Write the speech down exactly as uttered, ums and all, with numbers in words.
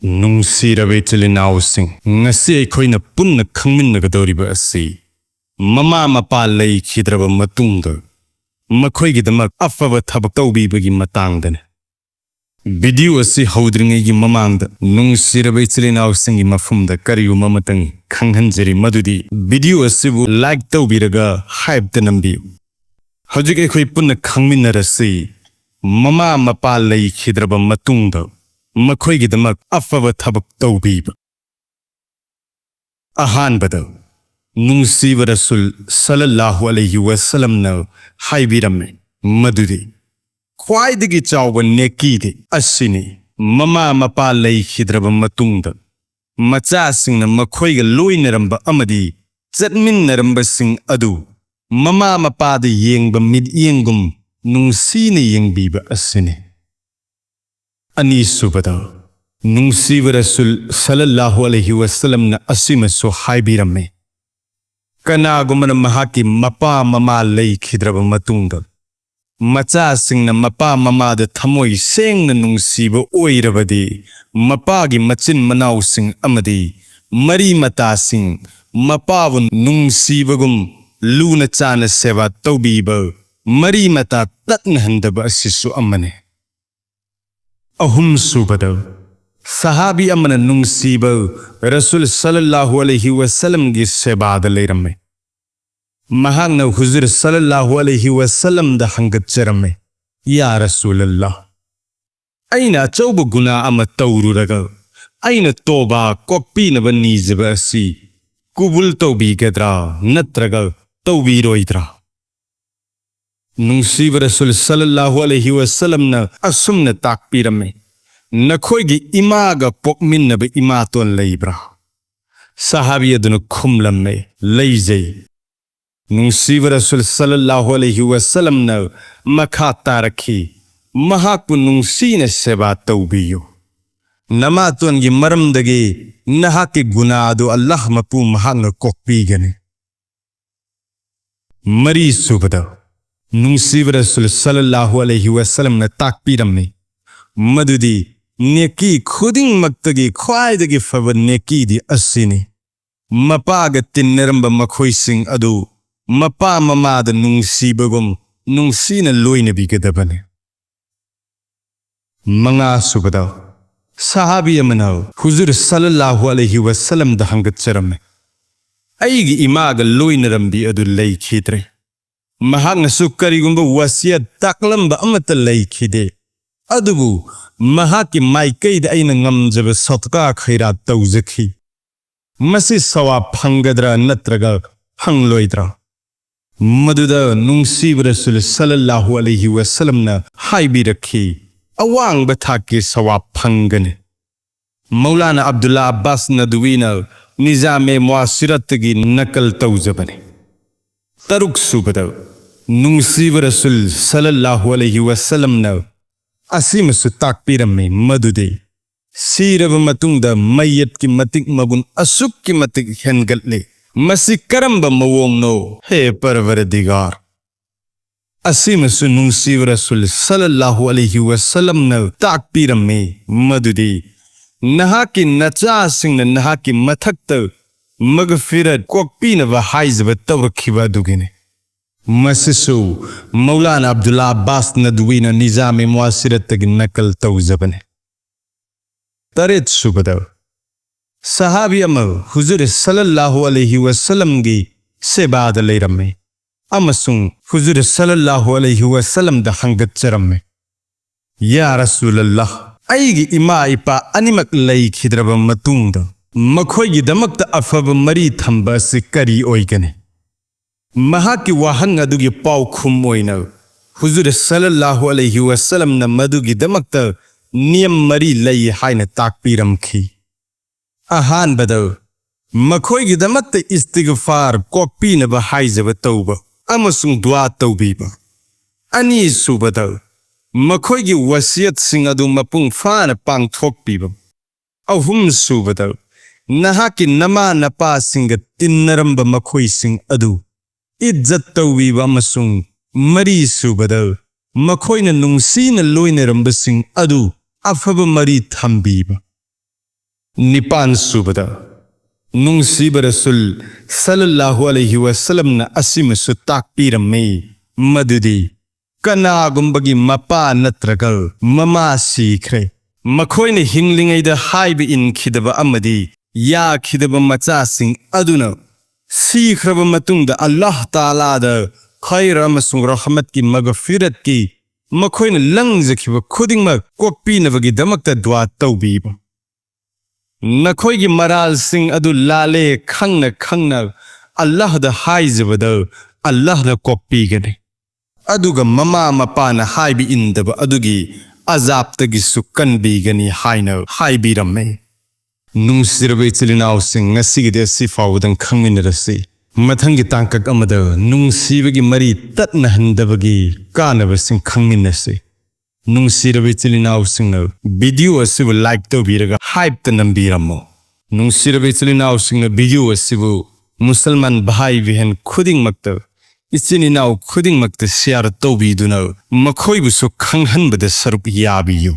ꯅꯨꯡꯁꯤꯔꯕ ꯏꯆꯤꯜ ꯏꯅꯥꯎꯁꯤꯡ, ꯉꯁꯤ ꯑꯩꯈꯣꯏꯅ ꯄꯨꯟꯅ ꯈꯪꯃꯤꯟꯅꯒꯗꯧꯔꯤꯕ ꯑꯁꯤ ꯃꯃꯥ ꯃꯄꯥ ꯂꯩꯈꯤꯗ꯭ꯔꯕ ꯃꯇꯨꯡꯗ ꯃꯈꯣꯏꯒꯤꯗꯃꯛ ꯑꯐꯕ ꯊꯕꯛ ꯇꯧꯕꯤꯕꯒꯤ ꯃꯇꯥꯡꯗꯅꯤ꯫ ꯚꯤꯗꯤꯑꯣ ꯑꯁꯤ ꯍꯧꯗ꯭ꯔꯤꯉꯩꯒꯤ ꯃꯃꯥꯡꯗ ꯅꯨꯡꯁꯤꯔꯕ ꯏꯆꯤꯜ ꯏꯅꯥꯎꯁꯤꯡꯒꯤ ꯃꯐꯝꯗ ꯀꯔꯤꯒꯨꯝꯕ ꯑꯃꯇꯪ ꯈꯪꯍꯟꯖꯔꯤ, ꯃꯗꯨꯗꯤ ꯚꯤꯗꯤꯑꯣ ꯑꯁꯤꯕꯨ ꯂꯥꯏꯛ ꯇꯧꯕꯤꯔꯒ ꯍꯥꯏꯞꯇ ꯅꯝꯕꯤꯌꯨ꯫ ꯍꯧꯖꯤꯛ ꯑꯩꯈꯣꯏ ꯄꯨꯟꯅ ꯈꯪꯃꯤꯟꯅꯔꯁꯤ, ꯃꯃꯥ ꯃꯄꯥ ꯂꯩꯈꯤꯗ꯭ꯔꯕ ꯃꯇꯨꯡꯗ ꯃꯈꯣꯏꯒꯤꯗꯃꯛ ꯑꯐꯕ ꯊꯕꯛ ꯇꯧꯕꯤꯕ꯫ ꯑꯍꯥꯟꯕꯗ, ꯅꯨꯡꯁꯤꯕ ꯔꯁꯨꯜ ꯁꯜꯂꯜꯂꯥꯍꯨ ꯑꯂꯩꯍꯤ ꯋꯁꯜꯂꯝꯅ ꯍꯥꯏꯕꯤꯔꯝꯃꯤ ꯃꯗꯨꯗꯤ, ꯈ꯭ꯋꯥꯏꯗꯒꯤ ꯆꯥꯎꯕ ꯅꯦꯀꯤꯗꯤ ꯑꯁꯤꯅꯤ: ꯃꯃꯥ ꯃꯄꯥ ꯂꯩꯈꯤꯗ꯭ꯔꯕ ꯃꯇꯨꯡꯗ ꯃꯆꯥꯁꯤꯡꯅ ꯃꯈꯣꯏꯒ ꯂꯣꯏꯅꯔꯝꯕ ꯑꯃꯗꯤ ꯆꯠꯃꯤꯟꯅꯔꯝꯕꯁꯤꯡ ꯑꯗꯨ ꯃꯃꯥ ꯃꯄꯥꯗ ꯌꯦꯡꯕ ꯃꯤꯠꯌꯦꯡꯒꯨꯝ ꯅꯨꯡꯁꯤꯅ ꯌꯦꯡꯕꯤꯕ ꯑꯁꯤꯅꯤ꯫ ꯑꯅꯤꯁꯨꯕꯗ, ꯅꯨꯡꯁꯤꯕ ꯔꯁꯨꯜ ꯁꯜꯂꯜꯂꯥꯍꯨ ꯑꯂꯩꯍꯤ ꯋꯁꯜꯂꯝꯅ ꯑꯁꯤꯃꯁꯨ ꯍꯥꯏꯕꯤꯔꯝꯃꯤ: ꯀꯅꯥꯒꯨꯝꯕꯅ ꯃꯍꯥꯛꯀꯤ ꯃꯄꯥ ꯃꯃꯥ ꯂꯩꯈꯤꯗ꯭ꯔꯕ ꯃꯇꯨꯡꯗ ꯃꯆꯥꯁꯤꯡꯅ ꯃꯄꯥ ꯃꯃꯥꯗ ꯊꯃꯣꯏ ꯁꯦꯡꯅ ꯅꯨꯡꯁꯤꯕ ꯑꯣꯏꯔꯕꯗꯤ, ꯃꯄꯥꯒꯤ ꯃꯆꯤꯟ ꯃꯅꯥꯎꯁꯤꯡ ꯑꯃꯗꯤ ꯃꯔꯤ ꯃꯇꯥꯁꯤꯡ ꯃꯄꯥꯕꯨ ꯅꯨꯡꯁꯤꯕꯒꯨꯝ ꯂꯨꯅ ꯆꯥꯅ ꯁꯦꯕꯥ ꯇꯧꯕꯤꯕ, ꯃꯔꯤ ꯃꯇꯥ ꯇꯠꯅꯍꯟꯗꯕ ꯑꯁꯤꯁꯨ ꯑꯃꯅꯤ꯫ ꯑꯍꯨꯝꯁꯨꯕꯗ, ꯁꯍꯥꯕꯤ ꯑꯃꯅ ꯅꯨꯡꯁꯤꯕ ꯔꯁꯨꯜ ꯁꯜꯂꯜꯂꯥꯍꯨ ꯑꯂꯩꯍꯤ ꯋꯁꯜꯂꯝꯒꯤ ꯁꯦꯕꯥꯗ ꯂꯩꯔꯝꯃꯤ꯫ ꯃꯍꯥꯛꯅ ꯍꯨꯖꯨꯔ ꯁꯜꯂꯜꯂꯥꯍꯨ ꯑꯂꯩꯍꯤ ꯋꯁꯜꯂꯝꯗ ꯍꯪꯒꯠꯆꯔꯝꯃꯤ, "ꯌꯥ ꯔꯁꯨꯂꯜꯂꯥꯍ, ꯑꯩꯅ ꯑꯆꯧꯕ ꯒꯨꯅꯥ ꯑꯃ ꯇꯧꯔꯨꯔꯒ ꯑꯩꯅ ꯇꯣꯕꯥ, ꯀꯣꯛꯄꯤꯅꯕ ꯅꯤꯖꯕ ꯑꯁꯤ ꯀꯨꯕꯨꯜ ꯇꯧꯕꯤꯒꯗ꯭ꯔꯥ ꯅꯠꯇ꯭ꯔꯒ ꯇꯧꯕꯤꯔꯣꯏꯗ꯭ꯔꯥ?" ꯅꯨꯡꯁꯤꯕ ꯔꯁꯨꯜ ꯁꯜꯂꯜꯂꯥꯍꯨ ꯑꯂꯩꯍꯤ ꯋꯁꯜꯂꯝꯅ ꯑꯁꯨꯝꯅ ꯇꯥꯛꯄꯤꯔꯝꯃꯤ, "ꯅꯈꯣꯏꯒꯤ ꯏꯃꯥꯒ ꯄꯣꯛꯃꯤꯟꯅꯕ ꯏꯃꯥꯇꯣꯟ ꯂꯩꯕ꯭ꯔꯥ?" ꯁꯍꯥꯕꯤ ꯑꯗꯨꯅ ꯈꯨꯝꯂꯝꯃꯤ, "ꯂꯩꯖꯩ꯫" ꯅꯨꯡꯁꯤꯕ ꯔꯁꯨꯜ ꯁꯜꯂꯜꯂꯥꯍꯨ ꯑꯂꯩꯍꯤ ꯋꯁꯜꯂꯝꯅ ꯃꯈꯥ ꯇꯥꯔꯛꯈꯤ, "ꯃꯍꯥꯛꯄꯨ ꯅꯨꯡꯁꯤꯅ ꯁꯦꯕꯥ ꯇꯧꯕꯤꯌꯨ꯫ ꯅꯃꯥꯇꯣꯟꯒꯤ ꯃꯔꯝꯗꯒꯤ ꯅꯍꯥꯛꯀꯤ ꯒꯨꯅꯥ ꯑꯗꯨ ꯑꯜꯂꯥꯍ ꯃꯄꯨ ꯃꯍꯥꯛꯅ ꯀꯣꯛꯄꯤꯒꯅꯤ꯫" ꯃꯔꯤꯁꯨꯕꯗ, ꯅꯨꯡꯁꯤꯕ ꯔꯁꯨꯜ ꯁꯜꯂꯜꯂꯥꯍꯨ ꯑꯂꯩꯍꯤ ꯋꯁꯜꯂꯝꯅ ꯇꯥꯛꯄꯤꯔꯝꯃꯤ ꯃꯗꯨꯗꯤ ꯅꯦꯀꯤ ꯈꯨꯗꯤꯡꯃꯛꯇꯒꯤ ꯈ꯭ꯋꯥꯏꯗꯒꯤ ꯐꯕ ꯅꯦꯀꯤꯗꯤ ꯑꯁꯤꯅꯤ: ꯃꯄꯥꯒ ꯇꯤꯟꯅꯔꯝꯕ ꯃꯈꯣꯏꯁꯤꯡ ꯑꯗꯨ ꯃꯄꯥ ꯃꯃꯥꯗ ꯅꯨꯡꯁꯤꯕꯒꯨꯝ ꯅꯨꯡꯁꯤꯅ ꯂꯣꯏꯅꯕꯤꯒꯗꯕꯅꯤ꯫ ꯃꯉꯥꯁꯨꯕꯗ, ꯁꯍꯥꯕꯤ ꯑꯃꯅ ꯍꯨꯖꯨꯔ ꯁꯜꯂꯜꯂꯥꯍꯨ ꯑꯂꯩꯍꯤ ꯋꯁꯜꯂꯝꯗ ꯍꯪꯒꯠꯆꯔꯝꯃꯤ, "ꯑꯩꯒꯤ ꯏꯃꯥꯒ ꯂꯣꯏꯅꯔꯝꯕꯤ ꯑꯗꯨ ꯂꯩꯈꯤꯗ꯭ꯔꯦ꯫ ꯃꯍꯥꯛꯅꯁꯨ ꯀꯔꯤꯒꯨꯝꯕ ꯋꯁꯤꯌꯠ ꯇꯥꯛꯂꯝꯕ ꯑꯃꯠꯇ ꯂꯩꯈꯤꯗꯦ꯫ ꯑꯗꯨꯕꯨ ꯃꯍꯥꯛꯀꯤ ꯃꯥꯏꯀꯩꯗ ꯑꯩꯅ ꯉꯝꯖꯕ ꯁꯗꯀꯥ ꯈꯩꯔꯥꯠ ꯇꯧꯖꯈꯤ꯫ ꯃꯁꯤ ꯁꯋꯥꯕ ꯐꯪꯒꯗ꯭ꯔꯥ ꯅꯠꯇ꯭ꯔꯒ ꯐꯪꯂꯣꯏꯗ꯭ꯔꯥ?" ꯃꯗꯨꯗ ꯅꯨꯡꯁꯤꯕ ꯔꯁꯨꯜ ꯁꯜꯂꯜꯂꯥꯍꯨ ꯑꯂꯩꯍꯤ ꯋꯁꯜꯂꯝꯅ ꯍꯥꯏꯕꯤꯔꯛꯈꯤ, "ꯑꯋꯥꯡꯕ ꯊꯥꯛꯀꯤ ꯁꯋꯥꯕ ꯐꯪꯒꯅꯤ"꯫ ꯃꯧꯂꯥꯅꯥ ꯑꯕꯗꯨꯜꯂꯥ ꯑꯕꯥꯁ ꯅꯗꯋꯤꯅ ꯅꯤꯖꯥꯃꯦ ꯃꯨꯑꯥꯁꯤꯔꯠꯇꯒꯤ ꯅꯀꯜ ꯇꯧꯖꯕꯅꯤ꯫ ꯇꯔꯨꯛꯁꯨꯕꯗ, ꯅꯨꯡꯁꯤꯕ ꯔꯁꯨꯜ ꯁꯜꯂꯜꯂꯥꯍꯨ ꯑꯂꯩꯍꯤ ꯋꯁꯜꯂꯝꯅ ꯑꯁꯤꯃꯁꯨ ꯇꯥꯛꯄꯤꯔꯝꯃꯤ, ꯃꯗꯨꯗꯤ ꯁꯤꯔꯕ ꯃꯇꯨꯡꯗ ꯃꯩꯌꯠꯀꯤ ꯃꯇꯤꯛ ꯃꯒꯨꯟ ꯑꯁꯨꯛꯀꯤ ꯃꯇꯤꯛ ꯍꯦꯟꯒꯠꯂꯤ꯫ ꯃꯁꯤ ꯀꯔꯝꯕ ꯃꯑꯣꯡꯅꯣ, ꯍꯦ ꯄꯔꯋꯔꯗꯤꯒꯥꯔ? ꯑꯁꯤꯃꯁꯨ ꯅꯨꯡꯁꯤꯕ ꯔꯁꯨꯜ ꯁꯜꯂꯜꯂꯥꯍꯨ ꯑꯂꯩꯍꯤ ꯋꯁꯜꯂꯝꯅ ꯇꯥꯛꯄꯤꯔꯝꯃꯤ, ꯃꯗꯨꯗꯤ ꯅꯍꯥꯛꯀꯤ ꯅꯆꯥꯁꯤꯡꯅ ꯅꯍꯥꯛꯀꯤ ꯃꯊꯛꯇ ꯃꯒꯐꯤꯔꯠ ꯀꯣꯛꯄꯤꯅꯕ ꯍꯥꯏꯖꯕ ꯇꯧꯔꯛꯈꯤꯕ ꯑꯗꯨꯒꯤꯅꯤ꯫ ꯃꯁꯤꯁꯨ ꯃꯧꯂꯥꯅꯥ ꯑꯕꯗꯨꯜꯂꯥ ꯑꯕꯥꯁ ꯅꯗꯋꯤꯅ ꯅꯤꯖꯥꯃꯦ ꯃꯨꯑꯥꯁꯤꯔꯠꯇꯒꯤ ꯅꯀꯜ ꯇꯧꯖꯕꯅꯤ꯫ ꯇꯔꯦꯠꯁꯨꯕꯗ, ꯁꯍꯥꯕꯤ ꯑꯃ ꯍꯨꯖꯨꯔ ꯁꯜꯂꯜꯂꯥꯍꯨ ꯑꯂꯩꯍꯤ ꯋꯁꯜꯂꯝꯒꯤ ꯁꯦꯕꯥꯗ ꯂꯩꯔꯝꯃꯤ ꯑꯃꯁꯨꯡ ꯍꯨꯖꯨꯔ ꯁꯜꯂꯜꯂꯥꯍꯨ ꯑꯂꯩꯍꯤ ꯋꯁꯜꯂꯝꯗ ꯍꯪꯒꯠꯆꯔꯝꯃꯤ, "ꯌꯥ ꯔꯁꯨꯂꯜꯂꯥꯍ, ꯑꯩꯒꯤ ꯏꯃꯥ ꯏꯄꯥ ꯑꯅꯤꯃꯛ ꯂꯩꯈꯤꯗ꯭ꯔꯕ ꯃꯇꯨꯡꯗ ꯃꯈꯣꯏꯒꯤꯗꯃꯛꯇ ꯑꯐꯕ ꯃꯔꯤ ꯊꯝꯕ ꯑꯁꯤ ꯀꯔꯤ ꯑꯣꯏꯒꯅꯤ?" ꯃꯍꯥꯛꯀꯤ ꯋꯥꯍꯪ ꯑꯗꯨꯒꯤ ꯄꯥꯎꯈꯨꯝ ꯑꯣꯏꯅ ꯍꯨꯖꯨꯔ ꯁꯜꯂꯜꯂꯥꯍꯨ ꯑꯂꯩꯍꯤ ꯋꯁꯜꯂꯝꯅ ꯃꯗꯨꯒꯤꯗꯃꯛꯇ ꯅꯤꯌꯝ ꯃꯔꯤ ꯂꯩ ꯍꯥꯏꯅ ꯇꯥꯛꯄꯤꯔꯝꯈꯤ꯫ ꯑꯍꯥꯟꯕꯗ, ꯃꯈꯣꯏꯒꯤꯗꯃꯛꯇ ꯏꯁꯇꯤꯒꯐꯥꯔ, ꯀꯣꯛꯄꯤꯅꯕ ꯍꯥꯏꯖꯕ ꯇꯧꯕ ꯑꯃꯁꯨꯡ ꯗꯨꯋꯥ ꯇꯧꯕꯤꯕ꯫ ꯑꯅꯤꯁꯨꯕꯗ, ꯃꯈꯣꯏꯒꯤ ꯋꯁꯤꯌꯠꯁꯤꯡ ꯑꯗꯨ ꯃꯄꯨꯡ ꯐꯥꯅ ꯄꯥꯡꯊꯣꯛꯄꯤꯕ꯫ ꯑꯍꯨꯝꯁꯨꯕꯗ, ꯅꯍꯥꯛꯀꯤ ꯅꯃꯥ ꯅꯄꯥꯁꯤꯡꯒ ꯇꯤꯟꯅꯔꯝꯕ ꯃꯈꯣꯏꯁꯤꯡ ꯑꯗꯨ ꯏꯖꯠ ꯇꯧꯕꯤꯕ꯫ ꯑꯃꯁꯨꯡ ꯃꯔꯤꯁꯨꯕꯗ, ꯃꯈꯣꯏꯅ ꯅꯨꯡꯁꯤꯅ ꯂꯣꯏꯅꯔꯝꯕꯁꯤꯡ ꯑꯗꯨ ꯑꯐꯕ ꯃꯔꯤ ꯊꯝꯕꯤꯕ꯫ ꯅꯤꯄꯥꯟ ꯁꯨꯕꯗ, ꯅꯨꯡꯁꯤꯕ ꯔꯁꯨꯜ ꯁꯜꯂꯜꯂꯥꯍꯨ ꯑꯂꯩꯍꯤ ꯋꯥꯁꯜꯂꯝꯅ ꯑꯁꯤꯃꯁꯨ ꯇꯥꯛꯄꯤꯔꯝꯃꯤ, ꯃꯗꯨꯗꯤ ꯀꯅꯥꯒꯨꯝꯕꯒꯤ ꯃꯄꯥ ꯅꯠꯇ꯭ꯔꯒ ꯃꯃꯥ ꯁꯤꯈ꯭ꯔꯦ, ꯃꯈꯣꯏꯅ ꯍꯤꯡꯂꯤꯉꯩꯗ ꯍꯥꯏꯕ ꯏꯟꯈꯤꯗꯕ ꯑꯃꯗꯤ ꯌꯥꯈꯤꯗꯕ ꯃꯆꯥꯁꯤꯡ ꯑꯗꯨꯅ ꯁꯤꯈ꯭ꯔꯕ ꯃꯇꯨꯡꯗ ꯑꯜꯂꯥꯍ ꯇꯥꯂꯥꯗ ꯈꯩꯔ ꯑꯃꯁꯨꯡ ꯔꯍꯃꯠꯀꯤ, ꯃꯒꯐꯤꯔꯠꯀꯤ, ꯃꯈꯣꯏꯅ ꯂꯪꯖꯈꯤꯕ ꯈꯨꯗꯤꯡꯃꯛ ꯀꯣꯛꯄꯤꯅꯕꯒꯤꯗꯃꯛꯇ ꯗꯨꯋꯥ ꯇꯧꯕꯤꯕ꯫ ꯅꯈꯣꯏꯒꯤ ꯃꯔꯥꯜꯁꯤꯡ ꯑꯗꯨ ꯂꯥꯜꯂꯦ ꯈꯪꯅ ꯈꯪꯅ ꯑꯜꯂꯥꯍꯗ ꯍꯥꯏꯖꯕꯗ ꯑꯜꯂꯥꯍꯅ ꯀꯣꯛꯄꯤꯒꯅꯤ, ꯑꯗꯨꯒ ꯃꯃꯥ ꯃꯄꯥꯅ ꯍꯥꯏꯕ ꯏꯟꯗꯕ ꯑꯗꯨꯒꯤ ꯑꯖꯥꯕꯇꯒꯤꯁꯨ ꯀꯟꯕꯤꯒꯅꯤ ꯍꯥꯏꯅ ꯍꯥꯏꯕꯤꯔꯝꯃꯤ꯫ ꯅꯨꯡꯁꯤꯔꯕ ꯏꯆꯤꯜ ꯏꯅꯥꯎꯁꯤꯡ, ꯉꯁꯤꯒꯤꯗꯤ ꯑꯁꯤ ꯐꯥꯎꯕꯗꯪ ꯈꯪꯃꯤꯟꯅꯔꯁꯤ꯫ ꯃꯊꯪꯒꯤ ꯇꯥꯡꯀꯛ ꯑꯃꯗ ꯅꯨꯡꯁꯤꯕꯒꯤ ꯃꯔꯤ ꯇꯠꯅꯍꯟꯗꯕꯒꯤ ꯀꯥꯟꯅꯕꯁꯤꯡ ꯈꯪꯃꯤꯟꯅꯁꯤ꯫ ꯅꯨꯡꯁꯤꯔꯕ ꯏꯆꯤꯜ ꯏꯅꯥꯎꯁꯤꯡꯅ video ꯑꯁꯤꯕꯨ like ꯇꯧꯕꯤꯔꯒ hype ꯇ ꯅꯝꯕꯤꯔꯝꯃꯨ꯫ ꯅꯨꯡꯁꯤꯔꯕ ꯏꯆꯤꯜ ꯏꯅꯥꯎꯁꯤꯡꯅ video ꯑꯁꯤꯕꯨ ꯃꯨꯁꯜꯃꯥꯟ ꯚꯥꯏ ꯕꯍꯟ ꯈꯨꯗꯤꯡꯃꯛꯇ, ꯏꯆꯤꯟ ꯏꯅꯥꯎ ꯈꯨꯗꯤꯡꯃꯛꯇ share ꯇꯧꯕꯤꯗꯨꯅ ꯃꯈꯣꯏꯕꯨꯁꯨ ꯈꯪꯍꯟꯕꯗ ꯁꯔꯨꯛ ꯌꯥꯕꯤꯌꯨ꯫